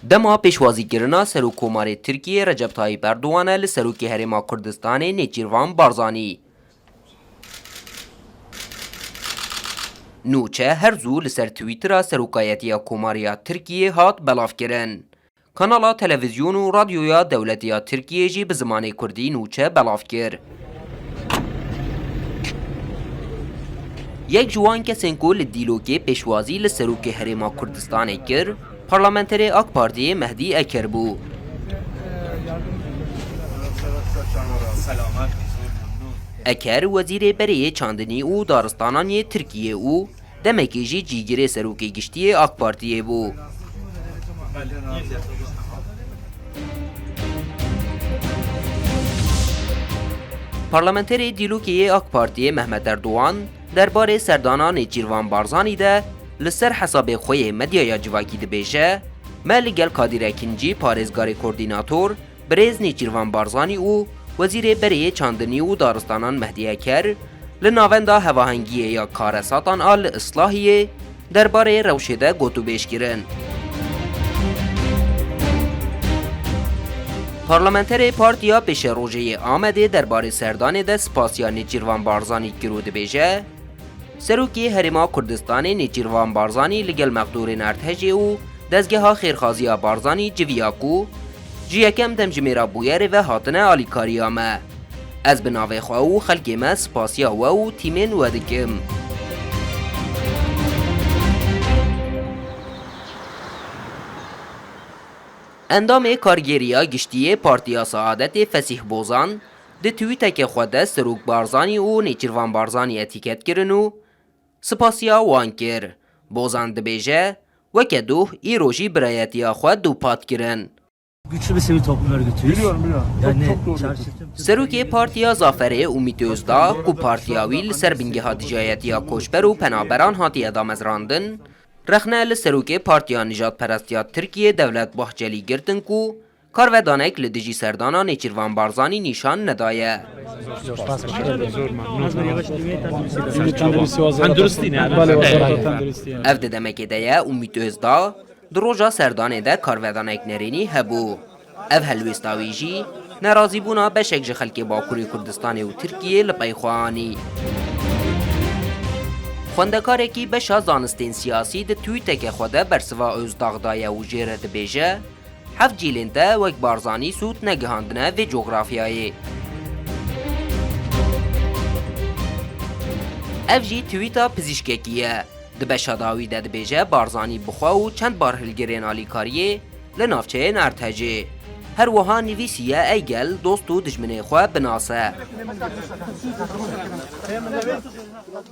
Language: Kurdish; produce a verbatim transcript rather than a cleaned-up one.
Dema pêşwazîkirina Serokkomarê Tirkiyê Recep Tayyip Erdogan e li Serokê Herêma Kurdistanê Nêçîrvan Barzanî. Nûçe her zû li ser Twittera Serokayetiya Komariya Tirkiyê hat belavkirin. Kanala televîzyon û radyoya dewletî ya Tirkiyê jî bi zimanê kurdî nûçe belav kir. Yek ji wan kesên ku li Dîlokê pêşwazî li Serokê Herêma Kurdistanê kir, parlamenterê AK Partiyê Mehdî Eker bû. Eker, wezîrê berê yê çandinî û daristanan yê Tirkiyê û demekê jî cîgirê serokê giştî yê AK Partiyê bû. Parlamenterê Dîlokê yê AK Partiyê Mehmet Erdogan derbarê serdana Nêçîrvan Barzanî de li ser hesabê xwe yê medyaya civakî dibêje, Me li gel Kadîr Ekincî, parêzgarê koordînator, birêz Nêçîrvan Barzanî û Wezîrê Berê yê Çandinî û Daristanan Mehdî Eker li navenda hevahengiyê ya karesatan a li Islahiyê derbarê rewşê de gotûbêj kirin. Parlamenterê Partiya Pêşerojê yê Amedê derbarê serdanê de spasiya Nêçîrvan Barzanî kir û dibêje, Serokê Herêma Kurdistanê Nêçîrvan Barzanî li gel mexdûrên erdhejê û dezgeha xêrxaziya Barzanî civiya ku ji yekem demjimêra bûyerê ve hatine alîkariya me. Ez bi navê xwe û xelkê me spasiya we û tîmên we dikim. Endamê Kargêriya Giştî yê Partiya Saadetê Fesîh Bozan di twîtekê xwe de Serok Barzanî û Nêçîrvan Barzanî etîket kirin û spasiya wan kir. Bozan dibêje, Weke doh, îro jî birayetiya xwe dûpat kirin. Güçlü bir sivil toplum örgütüyüz. Biliyorum, biliyorum. Çok, Yani çok doğru. Çarşı tüm Türkiye Serokê Partiya Zaferê Umît Ozda, ku partiya wî li ser bingeha dijayetiya koçber û penaberan hatiye damezrandin, rexne li serokê Partiya Nijadperestiya Tirkiyê Dewlet Bahçelî girtin ku karvedanek li dijî serdana Nêçîrvan Barzanî nîşan nedaye. Tenduristi ne? Bale, wezareta tenduristiye. Ev di demekê de ye Umît Ozda di roja serdanê de karvedanek nerênî hebû. Ev helwêsta wî jî nerazîbûna beşek ji xelkê Bakurê Kurdistanê û Tirkiyê li pey xwe anî. Xwendekarekî beşa zanistên siyasî di twîtekê xwe de bersiva Ozdag daye û jê re dibêje, Heft cîlên te wek Barzanî sûd negihandine vê cografyayê. Ev jî twîta pizîşkekî ye. Di beşa dawî de dibêje Barzanî bi xwe û çend barhilgirên alîkariyê li navçeyên erdhejê. Her wiha nivîsiye ey gel dost û dijminê xwe binase.